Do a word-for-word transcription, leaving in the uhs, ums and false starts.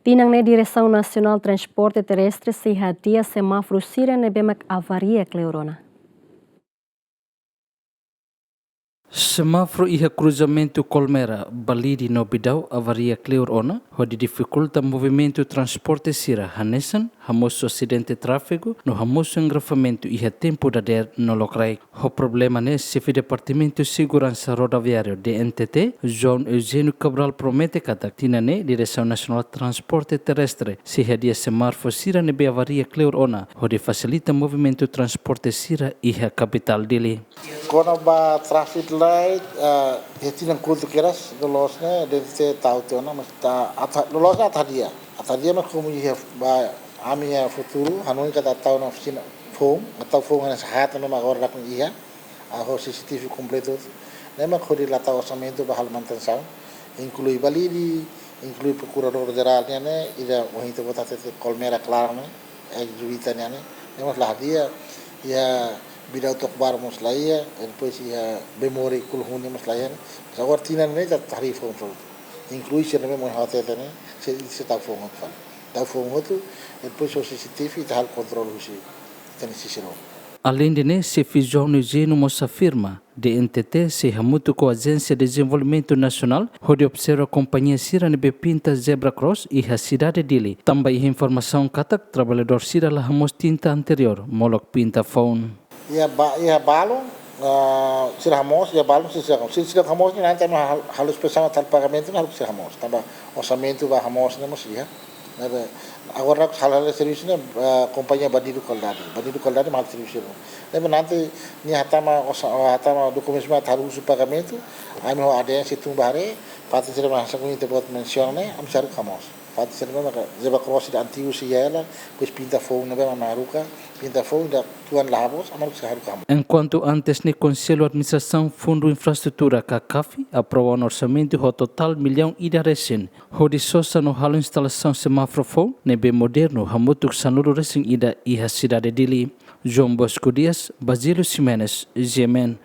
Tinan ne'e Diresaun Nasionál Transporte Terrestre sei hadi'a semáforu sira ne'ebé mak avaria kleur ona. Semáforu iha kruzamentu Colmera, Balide no Bidau avaria kleur ona, hodi difikulta movimentu transporte sira hanesan hamosu asidente tráfegu no hamosu engarrafamentu iha tempu dadeer no lokraik. Ho problema ne'e, Xefe Departamentu Seguransa Rodoviáriu, D N T T, João Eugênio Cabral promete katak tinan ne'e Diresaun Nasionál Transporte Terrestre sei hadi'a semáforu sira ne'ebé avaria kleur ona, hodi fasilita movimentu transporte sira iha kapitál Dili. Kona-ba traffic light, eh, iha tinan kotuk kedas, loloos ne'e, D N T T tau tiha ona, mas ita, atu, loloos ne'e atu hadi'a. Atu hadi'a, mas komu iha ba, ami iha futuru, hanoin katak atu tau ona oficina foun, atu tau foun hanesan haat ne'ebé mak agora lakon iha, ah, ho C C T V kompletu. Ne'e mak hodi la tau orsamentu ba halo manutensaun, inklui Balide, inklui Prokuradór Jerál nian ne'e, ida ohin ita-boot hatete Colmera klaran ne'e, eh, Juita nian ne'e, ne'e mós la hadi'a, iha Bidau To'o Baru mós la iha, e depois iha Bemori Kuluhuni mós la iha ne'e. Mas agora tinan ne'e ita harii foun hotu. Inklui sira ne'ebé mak ohin hatete ne'e, sei, sei tau foun hotu fali. Tau foun hotu, e depois ho C C T V ita halo kontrolu husi ita-nia sisi ró. Aleinde ne'e, Xefe João Eugênio mós afirma, D N T T sei hamutuk ho Ajénsia Dezenvolvimentu Nasionál hodi observa kompañia sira ne'ebé pinta zebra cross iha sidade Dili. Tanba iha informasaun katak traballadór sira la hamoos tinta anteriór molok pinta foun. Iha ba-, iha balun, ah, sira hamoos, iha balun sira, sira, sira hamoos ne'e nanti ami hal-, halo inspesaun atu halo pagamentu ne'e halo sira hamoos. Tanba orsamentu ba hamoos ne'e mós iha. Ne'ebé, agora halo, halo servisu ne'e, eh, kompañia Bandidu Qualidade. Bandidu Qualidade mak halo servisu ne'e. Ne'ebé nanti nia hatama osa-, hatama dokumentus mak atu halo husu pagamentu, ami ho A D N sei tun ba haree, fatin sira mak hanesan ohin ita-boot mensiona ne'e, ami sei haruka hamoos. Fatin sira mak zebra cross ida antigu sei iha hela, depois pinta foun ne'ebé mak haruka, pinta foun ida tuan la habos, ami sei haruka hamoos. Enkuantu antes ne'e Konsellu Administrasaun Fundu Infraestrutura ka CAF aprova ona orsamentu ho totál millaun ida resin, hodi sosa no halo instalasaun semáforu foun ne'ebé modernu hamutuk sanulu resin ida iha sidade Dili. João Bosco Dias, Basílio Ximenes, G M N.